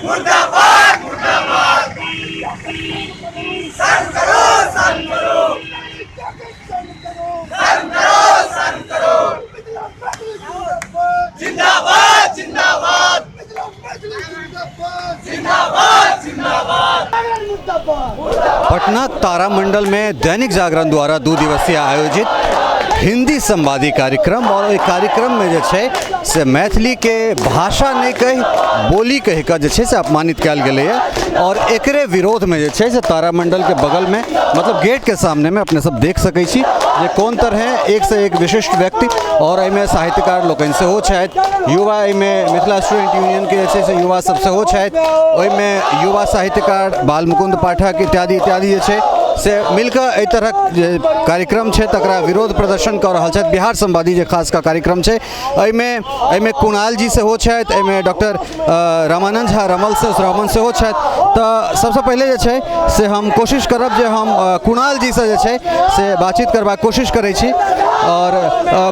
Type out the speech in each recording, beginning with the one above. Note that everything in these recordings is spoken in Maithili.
मुर्दाबाद मुर्दाबाद। शर्म करो शर्म करो, शर्म करो शर्म करो। जिंदाबाद जिंदाबाद जिंदाबाद जिंदाबाद। पटना तारामंडल में दैनिक जागरण द्वारा 2 दिवसीय आयोजित हिंदी संवादी कार्यक्रम और ओहि कार्यक्रम में जे छै से मैथिली के भाषा नहीं कहि बोली कहि कऽ जे छै से अपमानित कयल गेलैए और एकरे विरोध में जे छै से तारामंडल के बगल में मतलब गेट के सामने में अपने सब देख सकै छी जे कोन तरह एक से एक विशिष्ट व्यक्ति और एहिमे साहित्यकार लोकनि सेहो छथि, युवा एहिमे मिथिला स्टूडेंट यूनियन के जे छै से युवा सब सेहो छथि, ओहिमे युवा साहित्यकार बालमुकुंद पाठक इत्यादि इत्यादि जे छै से मिलकऽ एहि तरहक जे कार्यक्रम छै तकरा विरोध प्रदर्शन कऽ रहल छथि। बिहार संवादी जे खास कऽ कार्यक्रम छै एहिमे कुणाल जी सेहो छथि, एहिमे डॉक्टर रामानंद झा रमल से रमन सेहो छथि। तऽ सबसँ पहिले जे छै से हम कोशिश करब जे हम कुणाल जीसँ जे छै से बातचीत करबाक कोशिश करै छी और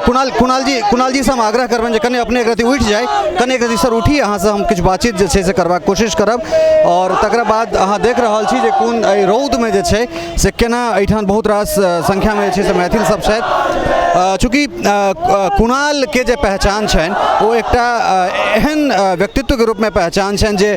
कुणाल जी से हम आग्रह करबनि जे कनि अपने एक रति उठि जाइ, कनि एक रति सर उठी, अहाँसँ हम किछु बातचीत जे छै से करबाक कोशिश करब। और तकरा बाद अहाँ देख रहल छी जे कोन एहि रौदमे जे छै से केना एहिठाम बहुत रास संख्यामे जे छै से मैथिल सब छथि। चूँकि कुणाल के जे पहचान छनि ओ एकटा एहन व्यक्तित्वके रूपमे पहचान छनि जे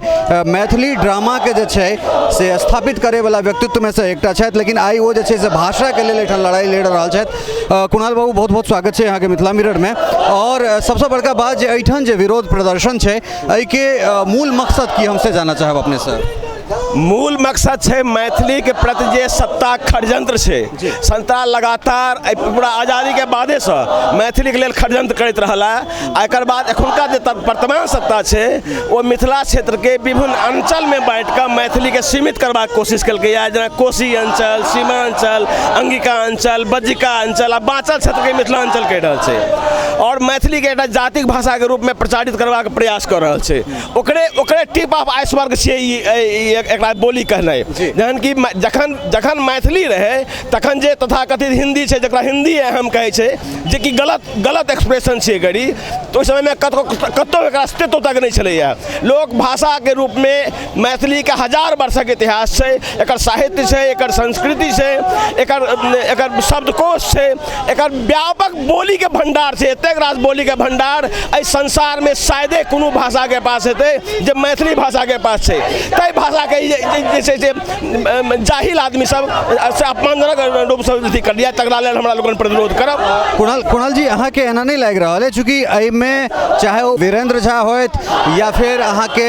मैथिली ड्रामाके जे छै से स्थापित करैवला व्यक्तित्वमे से एकटा छथि, लेकिन आइ ओ जे छै से भाषाके लेल एहिठाम लड़ाइ लड़ि रहल छथि। कुणाल बाबू बहुत बहुत स्वागत छै अहाँके मिथिला मिररमे। और सबसँ बड़का बात जे एहिठाम जे विरोध प्रदर्शन छै एहिके मूल मकसद की हमसे जानना चाहब अपने से। मूल मकसद छै मैथिली के प्रति जे सत्ता षड्यंत्र छै, सत्ता लगातार पूरा आज़ादी के बादे से मैथिली के लेल षड्यंत्र करैत रहल है। आ एकर बाद एखुनका जे वर्तमान सत्ता छै ओ मिथिला क्षेत्र के विभिन्न अंचल में बांटि कऽ मैथिली के सीमित करबाक कोशिश केलकैए, जेना कोशी अंचल, सीमांचल, अंगिका अंचल, बज्जिका अंचल आ बाँचल क्षेत्र के मिथिलांचल कहि रहल छै और मैथिली के एकटा जातिक भाषा के रूप में प्रचारित करबाक प्रयास कऽ रहल छै। ओकरे ओकरे टिप ऑफ आइसबर्ग छियै ई एकरा बोली कहनाइ, जहन कि जखन जखन मैथिली रहै तखन जे तथाकथित हिंदी छै जकरा हिंदी हम कहै छै जे कि गलत गलत एक्सप्रेशन छियै गरी, तऽ ओहि समयमे कतौ कतौ एकर अस्तित्व तक नहि छलैए। लोक भाषाके रूपमे मैथिलीके 1000 वर्षक इतिहास छै, एकर साहित्य छै, एकर संस्कृति छै, एकर एकर शब्दकोश छै, एकर व्यापक बोलीके भंडार छै। एतेक रास बोलीके भंडार एहि संसारमे शायदे कोनो भाषाके पास हेतै जे मैथिली भाषाके पास छै। ताहि भाषाके जे छै से जाहिल आदमी सब से अपमानजनक रूपसँ अथी करलियै, तकरा लेल हमरा लोकनि प्रतिरोध करब। कुणाल जी अहाँके एना नहि लागि रहल है चूँकि एहिमे चाहे ओ वीरेंद्र झा होथि या फिर अहाँके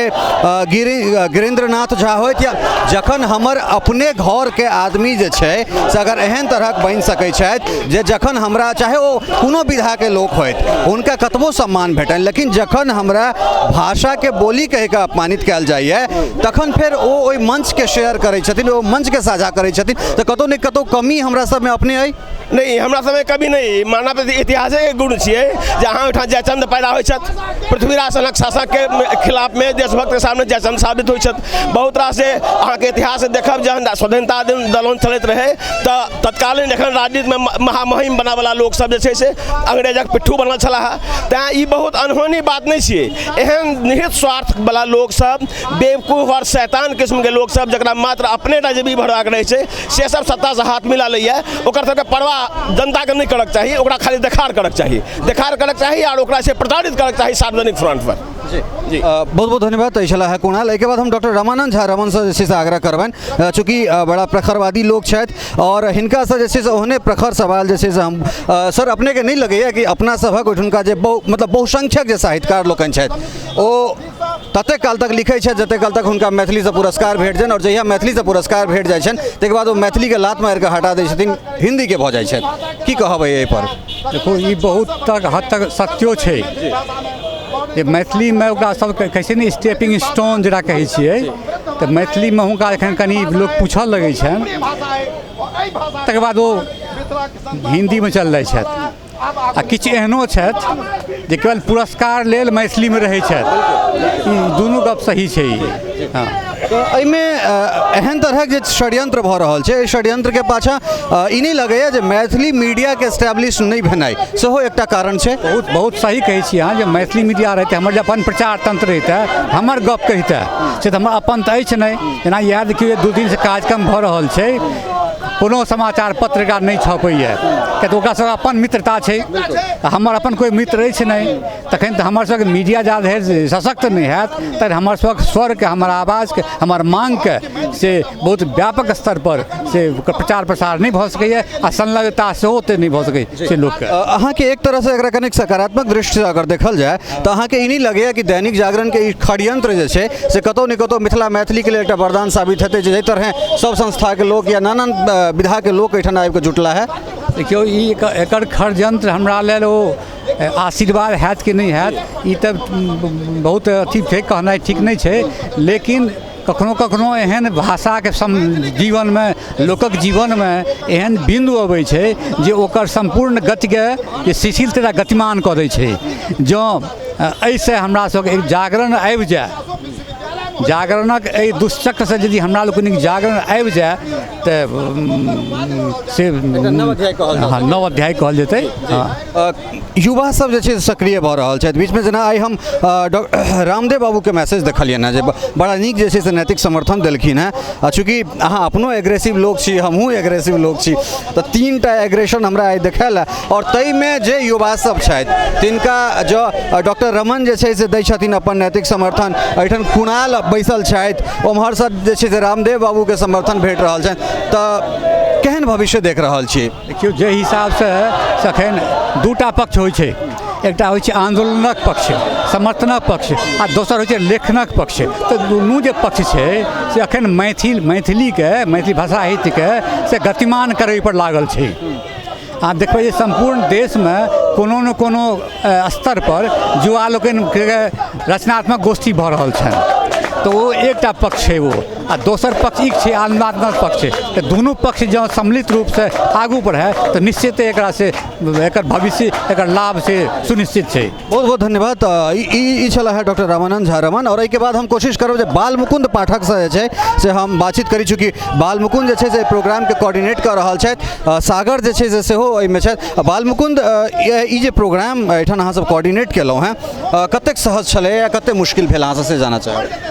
गिरीन्द्रनाथ झा होथि, या जखन हमर अपने घरके आदमी जे छै से अगर एहन तरहक बनि सकै छथि जे जखन हमरा चाहे ओ कोनो विधाके लोक होथि हुनका कतबो सम्मान भेटनि, लेकिन जखन हमरा भाषाके बोली कहिके अपमानित कयल जाइए तखन फेर ओ ओहि मंचके शेयर करै छथिन, ओ मंचके साझा करै छथिन, तऽ कतहु ने कतहु कमी हमरा सबमे अपने अइ। नहि, हमरा सबमे कमी नहि, मानव इतिहासे गुण छियै जे अहाँ ओहिठाम जयचंद पैदा होइ छथि, पृथ्वीराज सनक शासकके खिलाफमे देशभक्तके सामने जयचंद साबित होइ छथि। बहुत रास अहाँके इतिहास देखब जहन स्वतंत्रता आंदोलन चलैत रहै तऽ तत्कालीन एखन राजनीतिमे महामहिम बनयवला लोकसब जे छै से अंग्रेजक पिट्ठू बनल छलाह। तैँ ई बहुत अनहोनी बात नहि छियै। एहन निहित स्वार्थवला लोकसब, बेवकूफ और शैतान किस्मके लोकसब जकरा मात्र अपने टा जेबी भरबाक रहै छै से सब सत्तासँ हाथ मिला लैए, ओकर सबके परवाह जनताके नहि करक चाही, ओकरा खाली देखार करक चाही, देखार करक चाही और ओकरा से प्रताड़ित करक चाही सार्वजनिक फ्रंट पर। जी बहुत बहुत धन्यवाद। तऽ छलाह कुणाल। एहिके बाद हम डॉक्टर रमानंद झा रमन से जे छै से आग्रह करबनि, चूँकि बड़ा प्रखरवादी लोक छथि और हिनकासँ जे छै से ओहने प्रखर सवाल जे छै से हम सर अपनेके नहि लगैए कि अपना सभक ओहिठुनका जे मतलब बहुसंख्यक जे साहित्यकार लोकनि छथि ओ ततेक काल तक लिखै छथि जतेक काल तक हुनका मैथिलीसँ पुरस्कार भेट जानि, और जहिया मैथिलीसँ पुरस्कार भेट जाइ छनि ताहिके बाद ओ मैथिलीके लात मारिकऽ हटा दै छथिन, हिन्दीके भऽ जाइ छथि। की कहबै एहिपर? देखो ई बहुत तक हद तक सत्यो छै जे मैथिलीमे ओकरा सबके कहै छै ने स्टेपिंग स्टोन जकरा कहै छियै, तऽ मैथिलीमे हुनका एखन कनि लोक पूछऽ लगै छनि तकर बाद ओ हिन्दीमे चलि जाइ छथि। आ किछु एहनो छथि जे केवल पुरस्कार लेल मैथिलीमे रहै छथि। ई दुनू गप सही छै। हँ, तऽ एहिमे एहन तरहक जे षड्यंत्र भऽ रहल छै, एहि षड्यंत्रके पाछाँ ई नहि लगैए जे मैथिली मीडियाके एस्टैब्लिश नहि भेनाइ सेहो एकटा कारण छै? बहुत बहुत सही कहै छी अहाँ जे मैथिली मीडिया रहितै, हमर जे अपन प्रचार तंत्र रहितै, हमर गप कहितै, से तऽ हमर अपन तऽ अछि नहि। जेना इएह देखियौ, 2 दिनसँ कार्यक्रम भऽ रहल छै, कोनो समाचार पत्र एकरा नहि छपैए, किया तऽ ओकरा सबके अपन मित्रता छै, हमर अपन कोइ मित्र अछि नहि। तखन तऽ हमर सबके मीडिया जा धरि सशक्त नहि हैत तखन हमर सबके स्वरके, हमर आवाजके, हमर माँगके से बहुत व्यापक स्तर पर से ओकर प्रचार प्रसार नहि भऽ सकैए आ संलग्नता सेहो ओतेक नहि भऽ सकैए से लोकके। अहाँके एक तरहसँ एकरा कनिक सकारात्मक दृष्टिसँ अगर देखल जाय तऽ अहाँके ई नहि लगैए कि दैनिक जागरणके ई षड्यंत्र जे छै से कतहु ने कतहु मिथिला मैथिलीके लेल एकटा वरदान साबित हेतै, जे जाहि तरहे सब संस्थाके लोक या नानान विधाके लोक एहिठाम आबिकऽ जुटला है? देखियौ, ई एकर षड्यंत्र हमरा लेल ओ आशीर्वाद हैत कि नहि हैत ई तऽ बहुत अथी छै, कहनाइ ठीक नहि छै, लेकिन कखनो कखनो एहन भाषाके जीवनमे, लोकक जीवनमे एहन बिन्दु अबै छै जे ओकर सम्पूर्ण गतिके जे शिथिल तथा गतिमान कऽ दै छै। जँ एहिसँ हमरा सबके एक जागरण आबि जाय, जागरणक एहि दुष्चक्रसँ यदि हमरा लोकनिक जागरण आबि जाय तऽ से नव अध्याय कहल हँ, नव अध्याय कहल जेतै। हँ। युवा सब जे छै सक्रिय भऽ रहल छथि। बीचमे जेना आइ हम रामदेव बाबूके मैसेज देखलियनि हेँ जे बड़ा नीक जे छै से नैतिक समर्थन देलखिन हेँ। आ चूँकि अहाँ अपनो एग्रेसिव लोक छी, हमहूँ एग्रेसिव लोक छी, तऽ 3टा एग्रेशन हमरा आइ देखायल हँ। आओर ताहिमे जे युवा सब छथि तिनका जँ डॉक्टर रमन जे छै से दै छथिन अपन नैतिक समर्थन, एहिठाम कुणाल बैसल छथि, ओम्हरसँ जे छै से रामदेव बाबूके समर्थन भेट रहल छनि, तऽ केहन भविष्य देख रहल छी? देखियौ, जे हिसाबसँ एखन 2टा पक्ष होइ छै, एकटा होइ छै आन्दोलनक पक्ष, समर्थनक पक्ष, आ दोसर होइ छै लेखनक पक्ष। तऽ दुनू जे पक्ष छै से एखन मैथिलीके, मैथिली भाषा साहित्यके से गतिमान करैपर लागल छै। आ देखबै जे सम्पूर्ण देशमे कोनो ने कोनो स्तर पर युवा लोकनिके रचनात्मक गोष्ठी भऽ रहल छनि, तऽ ओ एकटा पक्ष छै ओ, आ दोसर पक्ष ई छै आन्दोलनात्मक पक्ष छै। तऽ दुनू पक्ष जँ सम्मिलित रूपसँ आगू बढ़ै तऽ निश्चिते एकरा से एकर भविष्य, एकर लाभ से सुनिश्चित छै। बहुत बहुत धन्यवाद। ई छलाह है डॉक्टर रामानंद झा रमन। और एहिके बाद हम कोशिश करब जे बाल मुकुंद पाठकसँ जे छै से हम बातचीत करी, चूँकि बाल मुकुंद जे छै से प्रोग्रामके कोऑर्डिनेट कऽ रहल छथि, सागर जे छै से सेहो एहिमे छथि। बाल मुकुंद, ई जे प्रोग्राम एहिठाम अहाँ सब कोऑर्डिनेट केलहुँ हेँ, कतेक सहज छलै या कतेक मुश्किल भेल अहाँसँ से जानऽ चाहब?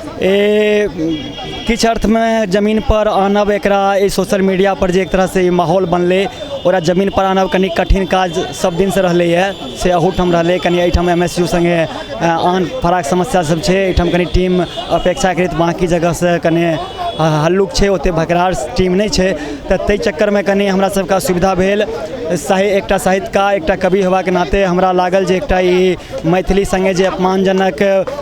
किछु अर्थमे जमीन पर आनब एकरा, ई सोशल मीडिया पर जे एक तरहसँ ई माहौल बनलै ओकरा जमीन पर आनब कनि कठिन काज सब दिनसँ रहलैए, से अहूठाम रहलै। कनि एहिठाम MSU सङ्गे आन फराक समस्या सब छै, एहिठाम कनि टीम अपेक्षाकृत बाँकी जगहसँ कनि हल्लुक छै, ओतेक भकरार टीम नहि छै, तऽ ताहि चक्करमे कनि हमरा सबके असुविधा भेल। एकटा साहित्यकार, एकटा कवि होबाके नाते हमरा लागल जे एकटा ई मैथिली सङ्गे जे अपमानजनक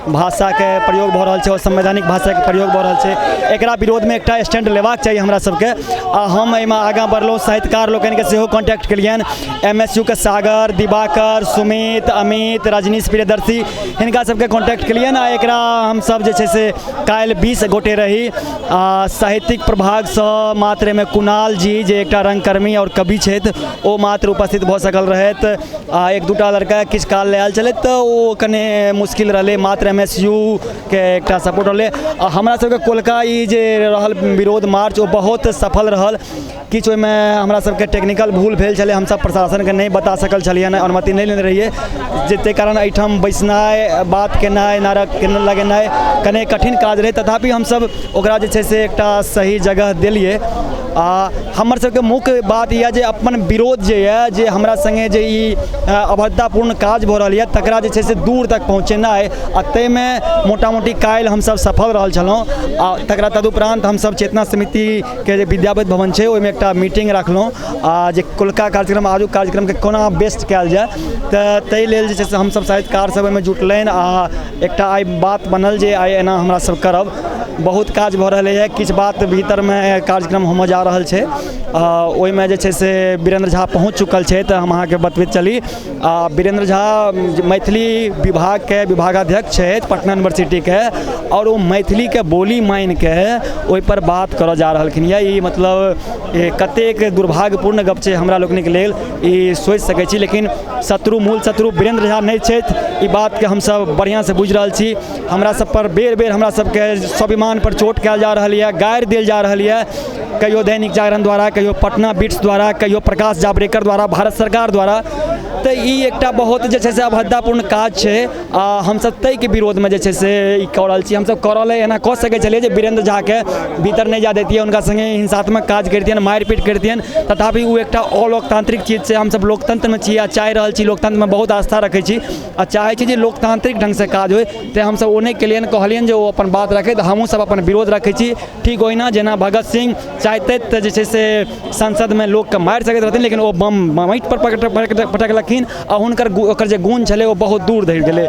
भाषाके प्रयोग भऽ रहल छै, असंवैधानिक भाषाके प्रयोग भऽ रहल छै, एकरा विरोधमे एकटा स्टैंड लेबाक चाही हमरा सबके। आ हम एहिमे आगाँ बढ़लहुँ, साहित्यकार लोकनिके सेहो कॉन्टैक्ट केलियनि, MSU के सागर, दिवाकर, सुमित, अमित, रजनीश प्रियदर्शी, हिनका सबके कॉन्टैक्ट केलियनि। आ एकरा हमसब जे छै से काल्हि 20 गोटे रही। आ साहित्यिक प्रभागसँ मात्र एहिमे कुणाल जी जे एकटा रंगकर्मी आओर कवि छथि ओ मात्र उपस्थित भऽ सकल रहथि, आ 1-2टा लड़का किछु काल लए आयल छलै तऽ ओ कने मुश्किल रहलै। मात्र MSU के एकटा सपोर्ट रहलै। आ हमरा सबके कोलका ई जे रहल विरोध मार्च ओ बहुत सफल रहल। किछु ओहिमे हमरा सबके टेक्निकल भूल भेल छलै, हमसब प्रशासनके नहि बता सकल छलियनि, अनुमति नहि लेने रहियै, जे ताहि कारण एहिठाम बैसनाइ, बात केनाइ, नारा लगेनाइ कने कठिन काज रहै। तथापि हमसब ओकरा जे छै से एकटा सही जगह देलियै। आ हमर सबके मुख्य बात यऽ जे अपन विरोध जे यऽ, जे हमरा सङ्गे जे ई अभद्रतापूर्ण काज भऽ रहल यऽ तकरा जे छै से दूर तक पहुँचेनाइ, आ ताहिमे मोटा मोटी काल्हि हमसब सफल रहल छलहुँ। आ तकरा तदुपरान्त हमसब चेतना समितिके जे विद्यापति भवन छै ओहिमे एकटा मीटिंग राखलहुँ, आ जे कोलका कार्यक्रम, आजुक कार्यक्रमके कोना बेस्ट कयल जाय, तऽ ताहि लेल जे छै से हमसब साहित्यकार सब ओहिमे जुटलनि। आ एकटा आइ बात बनल जे आइ एना हमरा सब करब। बहुत काज भऽ रहलैए, किछु बात भीतरमे कार्यक्रम होमऽ जा रहल छै, ओहिमे जे छै से वीरेन्द्र झा पहुँच चुकल छथि। हम अहाँके बतबैत चली, आ वीरेन्द्र झा मैथिली विभागके विभागाध्यक्ष छथि पटना यूनिवर्सिटीके, आओर ओ मैथिलीके बोली मानिके ओहिपर बात करऽ जा रहलखिन यऽ। ई मतलब कतेक दुर्भाग्यपूर्ण गप छै हमरा लोकनिक लेल, ई सोचि सकै छी। लेकिन शत्रु, मूल शत्रु वीरेन्द्र झा नहि छथि, ई बातके हमसब बढ़िआँसँ बुझि रहल छी। हमरा सब पर बेर बेर हमरा सबके स्वाभिमान पर चोट कयल जा रहल यऽ, गारि देल जा रहल यऽ, कहियो दैनिक जागरण द्वारा, कहियो पटना बीट्स द्वारा, कहियो प्रकाश जावड़ेकर द्वारा, भारत सरकार द्वारा। तऽ ई एकटा बहुत जे छै से अभद्दापूर्ण काज छै, आ हमसब ताहिके विरोधमे जे छै से ई कऽ रहल छी। हमसब कऽ रहल एना कऽ सकै छलियै जे वीरेन्द्र झाके भीतर नहि जा दैतियै, हुनका सङ्गे हिंसात्मक काज करितियनि, मारि पीट करितियनि, तथापि ओ एकटा अलोकतांत्रिक चीज छै। हमसब लोकतंत्रमे छी आ चाहि रहल छी, लोकतंत्रमे बहुत आस्था रखै छी आ चाहै छी जे लोकतांत्रिक ढङ्गसँ काज होइ, तेँ हमसब ओ नहि केलियनि। कहलियनि जे ओ अपन बात रखै, तऽ हमहूँ सब अपन विरोध रखै छी। ठीक ओहिना जेना भगत सिंह चाहितथि तऽ जे छै से संसदमे लोकके मारि सकैत रहथिन, लेकिन ओ बम माटि पर पटकलखिन आ हुनकर ओकर जे गुण छलै ओ बहुत दूर धरि गेलै।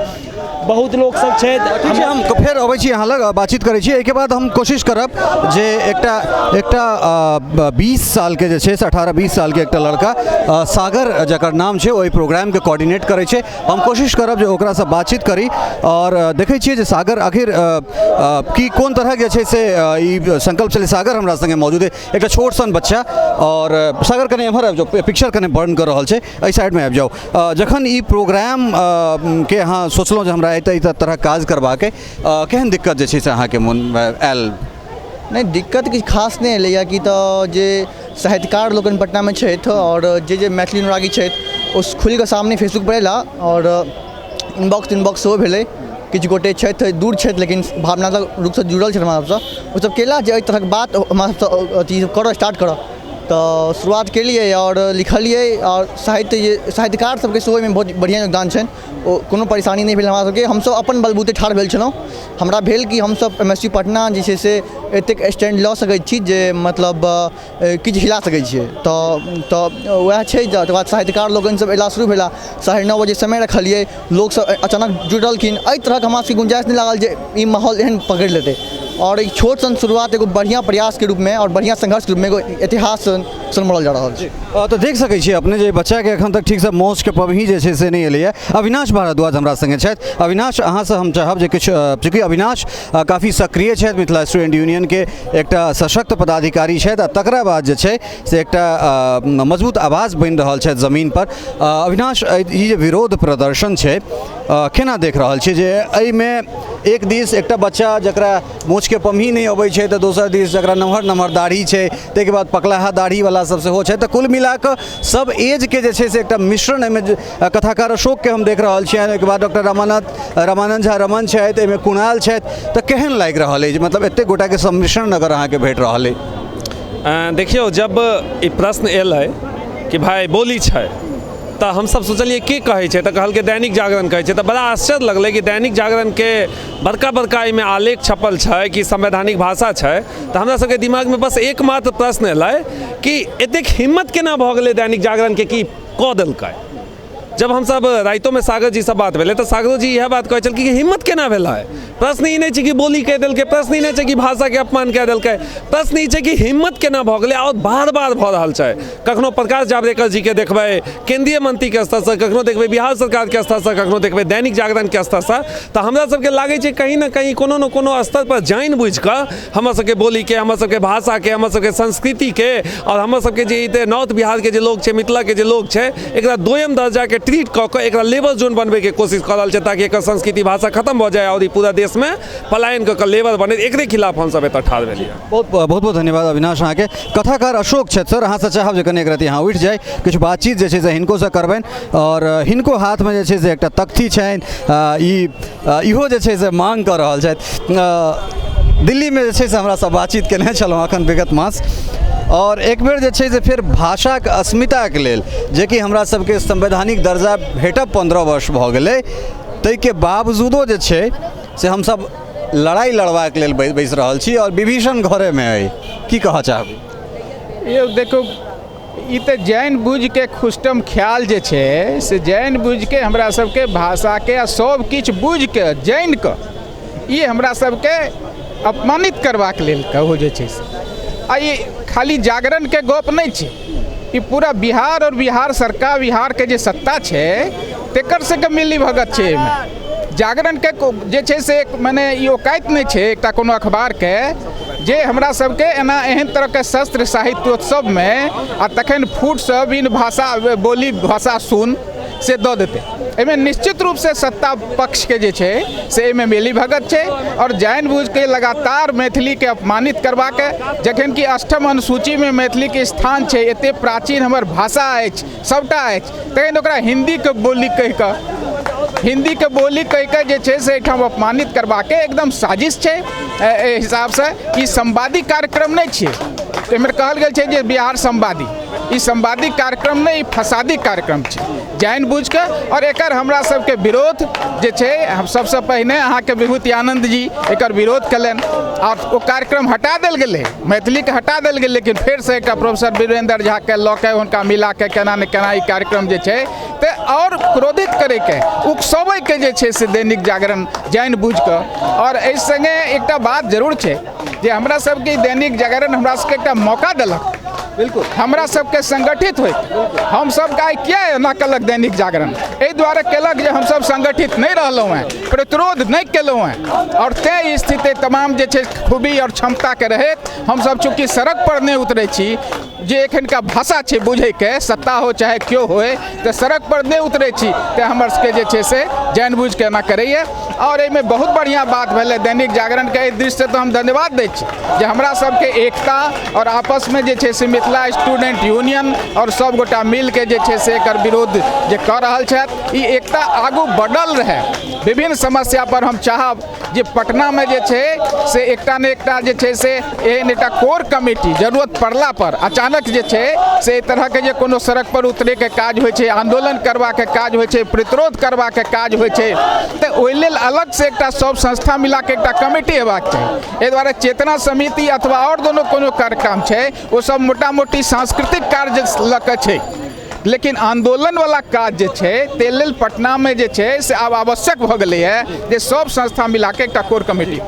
बहुत लोक सब छथि। ठीक छै, हम फेर अबै छी अहाँ लग, बातचीत करै छी। एहिके बाद हम कोशिश करब जे एकटा एकटा 20 सालके जे छै से 18-20 सालके एकटा लड़का सागर जकर नाम छै, ओहि प्रोग्रामके कोऑर्डिनेट करै छै। हम कोशिश करब जे ओकरासँ बातचीत करी आओर देखै छियै जे सागर आखिर की कोन तरहक जे छै से ई संकल्प छलै। सागर हमरा सङ्गे मौजूद अइ, एकटा छोट सन बच्चा। आओर सागर कने एम्हर आबि जाउ, पिक्चर कने बर्न कऽ रहल छै, एहि साइडमे आबि जाउ। जखन ई प्रोग्राम के अहाँ सोचलहुँ जे हमरा एहि तरहक काज करबाक अइ, केहन दिक्कत जे छै से अहाँके मोनमे आयल? नहि, दिक्कत किछु खास नहि एलैए कि तऽ जे साहित्यकार लोकनि पटनामे छथि आओर जे जे मैथिली अनुरागी छथि ओ खुलिकऽ सामने फेसबुकपर अयला आओर इनबॉक्स तिनबॉक्स सेहो भेलै। किछु गोटे छथि दूर छथि लेकिन भावनात्मक रूपसँ जुड़ल छथि हमरा सबसँ, ओसब केला जे एहि तरहक बात हमरा सबसँ अथी करऽ स्टार्ट करऽ, तऽ शुरुआत केलियै आओर लिखलियै। आओर साहित्य जे साहित्यकार सबके सेहो एहिमे बहुत बढ़िआँ योगदान छनि, ओ कोनो परेशानी नहि भेल हमरा सबके। हमसब अपन बलबूते ठाढ़ भेल छलहुँ। हमरा भेल कि हमसब एम एस यू पटना जे छै से एतेक स्टैंड लऽ सकै छी जे मतलब किछु हिला सकै छियै, तऽ वएह छै। तकर बाद साहित्यकार लोकनि सब अयला शुरू भेला। 9:30 बजे समय रखलियै, लोकसब अचानक जुड़लखिन। एहि तरहक हमरा सबके गुंजाइश नहि लागल जे ई माहौल एहन पकड़ि लेतै, आओर एक छोट सन शुरुआत एगो बढ़िआँ प्रयासके रूपमे आओर बढ़िआँ संघर्षके रूपमे एगो इतिहास सन मोड़ल जा रहल छै। तऽ देख सकै छियै अपने जे बच्चाके एखन तक ठीकसँ मौसके पबही जे छै से नहि एलैए। अविनाश भारद्वाज हमरा सङ्गे छथि। अविनाश, अहाँसँ हम चाहब जे किछु, चूँकि अविनाश काफी सक्रिय छथि, मिथिला स्टूडेंट यूनियनके एकटा सशक्त पदाधिकारी छथि आ तकरा बाद जे छै से एकटा मजबूत आवाज बनि रहल छथि जमीन पर। अविनाश, ई जे विरोध प्रदर्शन छै, केना देख रहल छी जे एहिमे एक दिस एकटा बच्चा जकरा मोछके पमही नहि अबै छै, तऽ दोसर दिस जकरा नमहर नमहर दाढ़ी छै, ताहिके बाद पकलाहा दाढ़ीवला सब सेहो छै, तऽ कुल मिलाकऽ सब एजके जे छै से एकटा मिश्रण एहिमे कथाकार अशोकके हम देख रहल छियनि, ओहिके बाद डॉक्टर रामानन्द झा रमन छथि, एहिमे कुणाल छथि, तऽ केहन लागि रहल अछि, मतलब एतेक गोटाके सम्मिश्रण अगर अहाँके भेट रहल अछि? देखियौ, जब ई प्रश्न एलै कि भाइ बोली छै, तऽ हमसब सोचलियै के कहै छै, तऽ कहलकै दैनिक जागरण कहै छै। तऽ बड़ा आश्चर्य लगलै कि दैनिक जागरणके बड़का बड़का एहिमे आलेख छपल छै कि संवैधानिक भाषा छै। तऽ हमरा सबके दिमागमे बस एकमात्र प्रश्न एलै कि एतेक हिम्मत केना भऽ गेलै दैनिक जागरणके कि कऽ देलकै। जब हमसब रातिोमे सागर जी से बात भेलै तऽ सागरो जी इएह बात कहै छलखिन कि हिम्मत केना भेलै। प्रश्न ई नहि छै कि बोली कहि देलकै, प्रश्न ई नहि छै कि भाषाके अपमान कए देलकै, प्रश्न ई छै कि हिम्मत केना भऽ गेलै आओर बार बार भऽ रहल छै। कखनो प्रकाश जावड़ेकर जीके देखबै केंद्रीय मंत्रीके स्तरसँ, कखनो देखबै बिहार सरकारके स्तरसँ, कखनो देखबै दैनिक जागरणके स्तरसँ। तऽ हमरा सबके लागै छै कहीं ने कहीं कोनो ने कोनो स्तर पर जानि बुझिकऽ हमर सबके बोलीके, हमर सबके भाषाके, हमर सबके संस्कृतिके आओर हमर सबके जे नॉर्थ बिहारके जे लोक छै, मिथिलाके जे लोक छै, एकरा दोयम दर्जाके ट्रीट कऽ कऽ एकरा लेबर जोन बनबैके कोशिश कऽ रहल छै, ताकि एकर संस्कृति भाषा खत्म भऽ जाय आओर ई पूरा देशमे पलायन कऽ कऽ लेबर बने। एकरे खिलाफ हमसब एतऽ ठाढ़ भेलियै। बहुत बहुत बहुत धन्यवाद अविनाश अहाँके। कथाकार अशोक छथि। सर, अहाँसँ चाहब जे कनि एक रति अहाँ उठि जाइ, किछु बातचीत जे छै से हिनको करबनि। आओर हिनको हाथमे जे छै से एकटा तख्ती छनि, ई इहो जे छै से मांग कऽ रहल छथि। दिल्लीमे जे छै से हमरा सब बातचीत केने छलहुँ एखन विगत मास, और एक बेर जे छै से फेर भाषाके अस्मिताके लेल, जेकि हमरा सबके संवैधानिक दर्जा भेटब 15 वर्ष भऽ गेलै, ताहिके बावजूदो जे छै से हमसब लड़ाइ लड़बाक लेल बैसि रहल छी और विभीषण घरेमे अइ, की कहऽ चाहबै? यौ देखू, ई तऽ जानि बुझिके खुष्टम ख्याल जे छै से जानि बुझिके हमरा सबके भाषाके आ सब किछु बुझिके जानिकऽ ई हमरा सबके अपमानित करबाक लेल कहू जे छै से, आ ई खाली जागरणके गप नहि छै, ई पूरा बिहार और बिहार सरकार, बिहारके जे सत्ता छै तेकर सबके मिली भगत छै। एहिमे जागरणके जे छै से मने ई औकात नहि छै एकटा कोनो अखबारके जे हमरा सबके एना एहन तरहके शस्त्र साहित्योत्सवमे आ तखन फूटसँ बिन भाषा बोली भाषा सुन से दऽ देतै। एहिमे निश्चित रूपसँ सत्ता पक्षके जे छै से एहिमे मिली भगत छै और जानि बूझिके लगातार मैथिलीके अपमानित करबाके, जखन कि अष्टम अनुसूचीमे मैथिलीके स्थान छै, एते प्राचीन हमर भाषा अछि, सबटा अछि, तखन ओकरा हिन्दीके बोली कहिकऽ, हिन्दीके बोली कहिकऽ जे छै से एहिठाम अपमानित करबाके एकदम साजिश छै। एहि हिसाबसँ ई संवादी कार्यक्रम नहि छियै। एहिमे कहल गेल छै जे बिहार संवादी, ई संवादी कार्यक्रम नहि, ई फसादी कार्यक्रम छै जानि बूझिकऽ। और एकर हमरा सबके विरोध जे छै, हम सबसँ पहिने अहाँके विभूति आनंद जी एकर विरोध कयलनि और ओ कार्यक्रम हटा देल गेलै, मैथिलीके हटा देल गेलै। लेकिन फेरसँ एकटा प्रोफेसर वीरेंद्र झाके लऽ के हुनका मिलाके केना ने केना ई कार्यक्रम जे छै तऽ और क्रोधित करैके, उकसबैके जे छै से दैनिक जागरण जानि बूझिकऽ। और एहि सङ्गे एकटा बात जरूर छै जे हमरा सबके दैनिक जागरण हमरा सबके एकटा मौका देलक, बिल्कुल हमरा सबके संगठित होइत। हम सबके आइ किया एना केलक दैनिक जागरण? एहि दुआरे केलक जे हमसब संगठित नहि रहलहुँ हेँ, प्रतिरोध नहि केलहुँ हेँ, और तेँ ई स्थिति तमाम जे छै खूबी और क्षमताके रहैत हमसब चूँकि सड़क पर नहि उतरै छी, जे एखनका भाषा छै बुझैके, सत्ता हो चाहे केओ होय, तऽ सड़क पर नहि उतरै छी, तऽ हमर सबके जे छै से जानि बूझिके एना करैए। और एहिमे बहुत बढ़िआँ बात भेलै दैनिक जागरणके, एहि दृष्टिसँ तऽ हम धन्यवाद दै छी जे हमरा सबके एकता और आपसमे जे छै से मिथिला स्टूडेंट यूनियन और सब गोटा मिलके जे छै से एकर विरोध जे कऽ रहल छथि, ई एकता आगू बढ़ल रहै। विभिन्न समस्या पर हम चाहब जे पटनामे जे छै से एकटा ने एकटा जे छै से एहन एकटा कोर कमिटी जरूरत पड़ला पर अचानक जे छै से एहि तरहके जे कोनो सड़क पर उतरैके काज होइ छै, आन्दोलन करबाके काज होइ छै, प्रतिरोध करबाके काज होइ छै, तऽ ओहि लेल अलगसँ एकटा सब संस्था मिलाके एकटा कमिटी हेबाक चाही। एहि दुआरे चेतना समिति अथवा आओर दोनो कोनो कार्यक्रम छै ओ सब मोटा मोटी सांस्कृतिक कार्य लऽ कऽ छै, लेकिन आन्दोलन वाला काज जे छै ताहि लेल पटनामे जे छै से आब आवश्यक भऽ गेलैए जे सब संस्था मिलाके एकटा कोर कमिटी।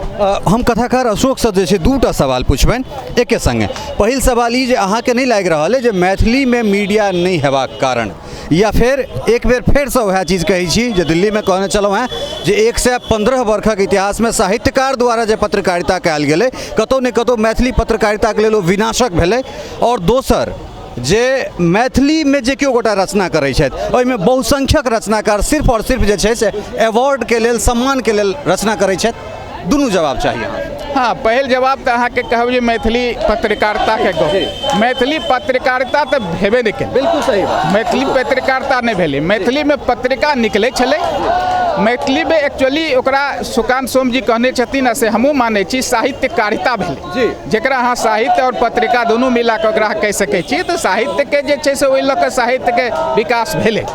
हम कथाकार अशोकसँ जे छै दूटा सवाल पुछबनि एके सङ्गे। पहिल सवाल ई जे अहाँके नहि लागि रहल अइ जे मैथिलीमे मीडिया नहि हेबाक कारण, या फेर एक बेर फेरसँ वएह चीज कहै छी जे दिल्लीमे कहने छलहुँ हेँ जे 115 वर्षक इतिहासमे साहित्यकार द्वारा जे पत्रकारिता कयल गेलै, कतहु ने कतहु मैथिली पत्रकारिताके लेल ओ विनाशक भेलै। और दोसर जे मैथिलीमे जे केओ गोटा रचना करै छथि ओहिमे बहुसंख्यक रचनाकार सिर्फ और सिर्फ जे छै से अवार्डके लेल, सम्मानके लेल रचना करै छथि। दुनू जवाब चाहिए। हाँ, पहिल जवाब तऽ अहाँके कहब जे मैथिली पत्रकारिताके गप, मैथिली पत्रकारिता तऽ भेबे नहि केलै। बिल्कुल सही बात। मैथिली पत्रकारिता नहि भेलै। मैथिलीमे पत्रिका निकलै छलै, मैथिलीमे एक्चुअली ओकरा सुकांत सोम जी कहने छथिन आ से हमहूँ मानै छी, साहित्यकारिता भेलै, जकरा अहाँ साहित्य और पत्रिका दुनू मिला कऽ ओकरा कहि सकै छी। तऽ साहित्यके जे छै से ओहि लऽ कऽ साहित्यके विकास भेलै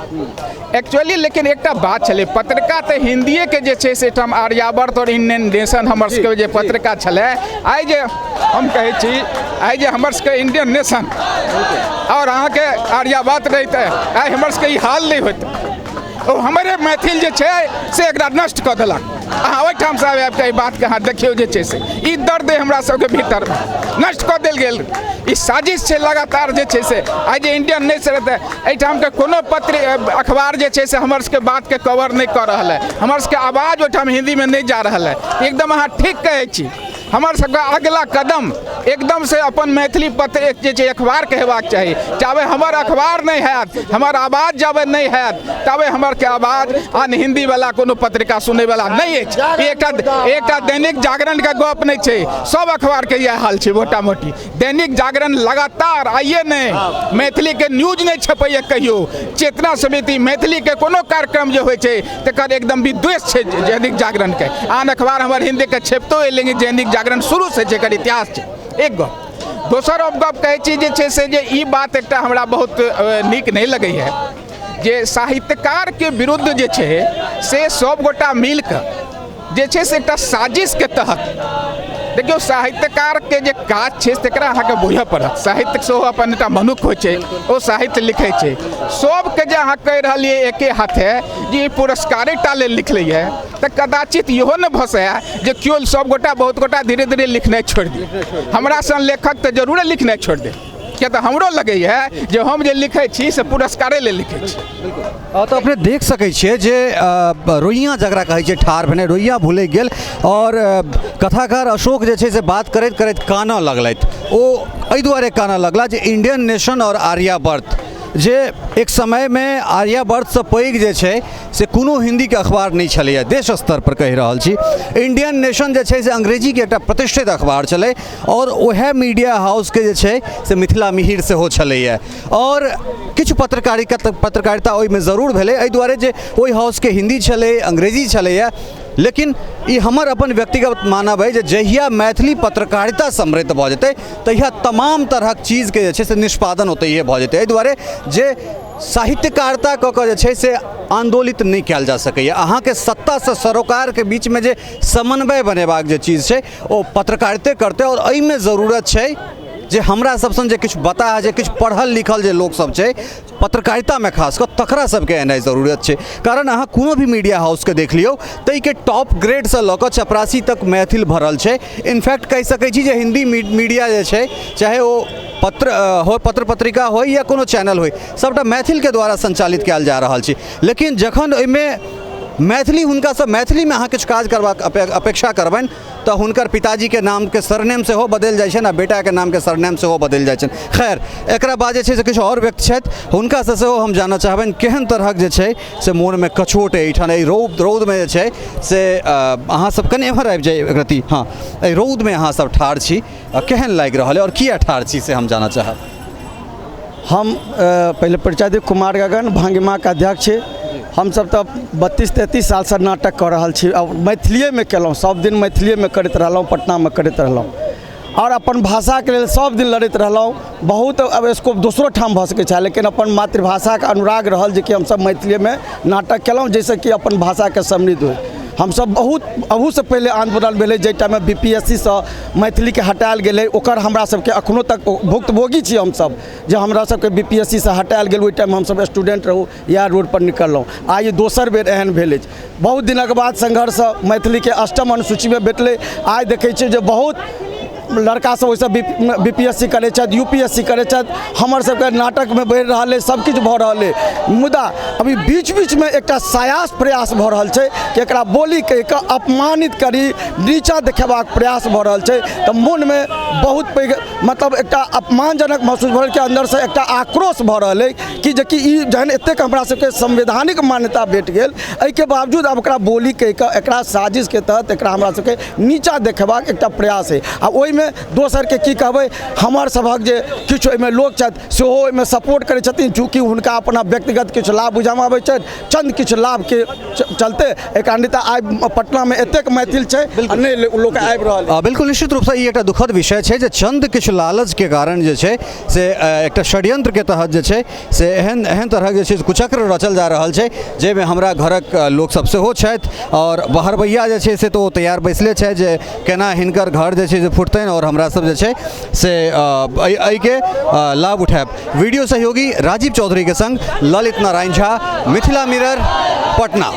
एक्चुअली। लेकिन एकटा बात छलै, पत्रिका तऽ हिन्दिएके जे छै से एहिठाम आर्यावर्त और इंडियन नेशन हमर सबके जे पत्रिका छलै, आइ जे हम कहै छी, आइ जे हमर सबके इंडियन नेशन और अहाँके आर्यावर्त रहितै, आइ हमर सबके ई हाल नहि होइतै। ओ हमरे मैथिल जे छै से एकरा नष्ट कऽ देलक। अहाँ ओहिठामसँ आबि कऽ एहि बातके अहाँ देखियौ जे छै से ई दर्द हमरा सबके भीतर नष्ट कऽ देल गेल। ई साजिश छै लगातार जे छै से आइ जे इंडियन नेशन रहतै, एहिठामके कोनो पत्र अखबार जे छै से हमर सबके बातके कवर नहि कऽ रहल है, हमर सबके आवाज ओहिठाम हिन्दीमे नहि जा रहल है। एकदम अहाँ ठीक कहै छी, हमर सबके अगिला कदम एकदम से अपन मैथिली पत्र जे छै अखबारके हेबाक चाही। जाबे हमर अखबार नहि हैत, हमर आवाज जाबे नहि हैत, ताबे हमर के आवाज आन हिन्दीवला कोनो पत्रिका सुनैवला नहि अछि। एकटा दैनिक जागरणके गप नहि छै, सब अखबारके इएह हाल छै मोटा मोटी। दैनिक जागरण लगातार आइए नहि मैथिलीके न्यूज नहि छपैए कहियो। चेतना समिति मैथिलीके कोनो कार्यक्रम जे होइ छै तकर एकदम विद्वेष छै दैनिक जागरणके। आन अखबार हमर हिन्दीके छपितो अइ, लेकिन दैनिक जागरण शुरूसँ छै, एकर इतिहास छै। एक गप। दोसर हम गप कहै छी जे छै से जे ई बात एकटा हमरा बहुत नीक नहि लगैए जे साहित्यकारके विरुद्ध जे छै से सब गोटा मिलकऽ जे छै से एकटा साजिशके तहत, देखियौ साहित्यकारके जे काज छै तकरा अहाँके बुझऽ पड़त। साहित्य सेहो अपन एकटा मनुख होइ छै, ओ साहित्य लिखै छै। सबके जे अहाँ कहि रहलियै एके हाथे जे ई पुरस्कारे टा लेल लिखलैए, तऽ कदाचित इहो ने भऽ सकैए जे केओ सभगोटा बहुत गोटा धीरे धीरे लिखनाइ छोड़ि दी। हमरा सन लेखक तऽ जरूरे लिखनाइ छोड़ि दे, किया तऽ हमरो लगैए जे हम जे लिखै छी से पुरस्कारे लेल लिखै छी। तऽ अपने देख सकै छियै जे रोइयाँ जकरा कहै छै ठाढ़ भेनाइ, रोइयाँ भुलकि गेल आओर कथाकार अशोक जे छै से बात करैत करैत कानऽ लगलथि। ओ एहि दुआरे कानऽ लगला जे इंडियन नेशन आओर आर्यावर्त, जे एक समयमे आर्यावर्तसँ पैघ जे छै से कोनो हिन्दीके अखबार नहि छलैए, देश स्तरपर कहि रहल छी। इंडियन नेशन जे छै से अंग्रेजीके एकटा प्रतिष्ठित अखबार छलै आओर वएह मीडिया हाउसके जे छै से मिथिला मिहिर सेहो छलैए आओर किछु पत्रकारिता ओहिमे जरूर भेलै, एहि दुआरे जे ओहि हाउसके हिन्दी छलै, अंग्रेजी छलैए। लेकिन ई हमर अपन व्यक्तिगत मानब अइ जे जहिया मैथिली पत्रकारिता समृद्ध भऽ जेतै तहिया तमाम तरहक चीजके जे छै से निष्पादन ओतहिए भऽ जेतै। एहि दुआरे जे साहित्यकारिता कऽ कऽ जे छै से आन्दोलित नहि कयल जा सकैए। अहाँके सत्तासँ सरोकारके बीचमे जे समन्वय बनेबाक जे चीज छै ओ पत्रकारिते करतै आओर एहिमे जरूरत छै जे हमरा सब सन जे किछु बताह, जे किछु पढ़ल लिखल जे लोकसब छै पत्रकारितामे खास कऽ, तकरा सबके एनाइ जरूरत छै। कारण अहाँ कोनो भी मीडिया हाउसके देख लियौ ताहिके टॉप ग्रेडसँ लऽ कऽ चपरासी तक मैथिल भरल छै। इनफैक्ट कहि सकै छी जे हिन्दी मीडिया जे छै, चाहे ओ पत्र हो, पत्र पत्रिका होइ या कोनो चैनल होइ, सबटा मैथिलके द्वारा संचालित कयल जा रहल छै। लेकिन जखन ओहिमे मैथिली हुनकासँ मैथिलीमे अहाँ किछु काज करबाक अपेक्षा करबनि तऽ हुनकर पिताजीके नामके सरनेम सेहो बदलि जाइ छनि आ बेटाके नामके सरनेम सेहो बदलि जाइ छनि। खैर, एकरा बाद जे छै से किछु आओर व्यक्ति छथि, हुनकासँ सेहो हम जानऽ चाहबनि केहन तरहक जे छै से मोनमे कचोट एहिठाम एहि रौदमे जे छै से अहाँ सब कनि एम्हर आबि जाइ एकरत्ती। हँ, एहि रौदमे अहाँ सब ठाढ़ छी, केहन लागि रहल अइ आओर किया ठाढ़ छी से हम जानऽ चाहब। हम पहिले परिचय दी, कुमार गगन, भंगिमाके अध्यक्ष छी। हमसब तऽ 32-33 सालसँ नाटक कऽ रहल छी आओर मैथिलिएमे केलहुँ, सब दिन मैथिलिएमे करैत रहलहुँ, पटनामे करैत रहलहुँ आओर अपन भाषाके लेल सब दिन लड़ैत रहलहुँ। बहुत अब स्कोप दोसरो ठाम भऽ सकै छै, लेकिन अपन मातृभाषाके अनुराग रहल जेकि हमसब मैथिलीमे नाटक केलहुँ जाहिसँ कि अपन भाषाके समृद्ध होइ। हमसब बहुत अहूसँ पहिले आन्दोलन भेलै जाहि टाइममे BPSC सँ मैथिलीके हटायल गेलै, ओकर हमरा सबके अखनो तक भुक्तभोगी छी हमसब जे हमरा सबके BPSC सँ हटायल गेल। ओहि टाइममे हमसब स्टूडेंट रहू, इएह रोडपर निकललहुँ। आइ दोसर बेर एहन भेल अछि। बहुत दिनक बाद संघर्षसँ मैथिलीके अष्टम अनुसूचीमे भेटलै। आइ देखै छियै जे बहुत लड़का सब ओहिसँ BPSC करै छथि, UPSC करै छथि। हमर सबके नाटकमे बढ़ि रहल अइ, सब किछु भऽ रहल अइ, मुदा अभी बीच बीचमे एकटा सायास प्रयास भऽ रहल छै कि एकरा बोली कहि कऽ अपमानित करी, नीचाँ देखेबाक प्रयास भऽ रहल छै। तऽ मोनमे बहुत पैघ मतलब एकटा अपमानजनक महसूस भऽ रहल कि अन्दरसँ एकटा आक्रोश भऽ रहल अइ कि जेकि ई जहन एतेक हमरा सबके संवैधानिक मान्यता भेट गेल, एहिके बावजूद आब ओकरा बोली कहि कऽ एकरा साजिशके तहत एकरा हमरा सबके नीचाँ देखेबाक एकटा प्रयास अइ। आ ओहिमे दोसरके की कहबै, हमर सभक जे किछु ओहिमे लोक छथि सेहो ओहिमे सपोर्ट करै छथिन, चूँकि हुनका अपना व्यक्तिगत किछु लाभ बुझामे आबै छनि, चंद किछु लाभके चलते एकरा नहि तऽ आइ पटनामे एतेक मैथिल छै नहि लोक आबि रहल। बिल्कुल निश्चित रूपसँ ई एकटा दुखद विषय छै जे चंद किछु लालचके कारण जे छै से एकटा षड्यंत्रके तहत जे छै से एहन एहन तरहक जे छै कुचक्र रचल जा रहल छै, जाहिमे हमरा घरक लोकसब सेहो छथि आओर बहरबैया जे छै से तऽ ओ तैयार बैसले छथि जे केना हिनकर घर जे छै से फुटतनि आओर हमरा सब जे छै से एहिके लाभ उठायब। वीडियो सहयोगी राजीव चौधरीके संग ललित नारायण झा, मिथिला मिरर, पटना।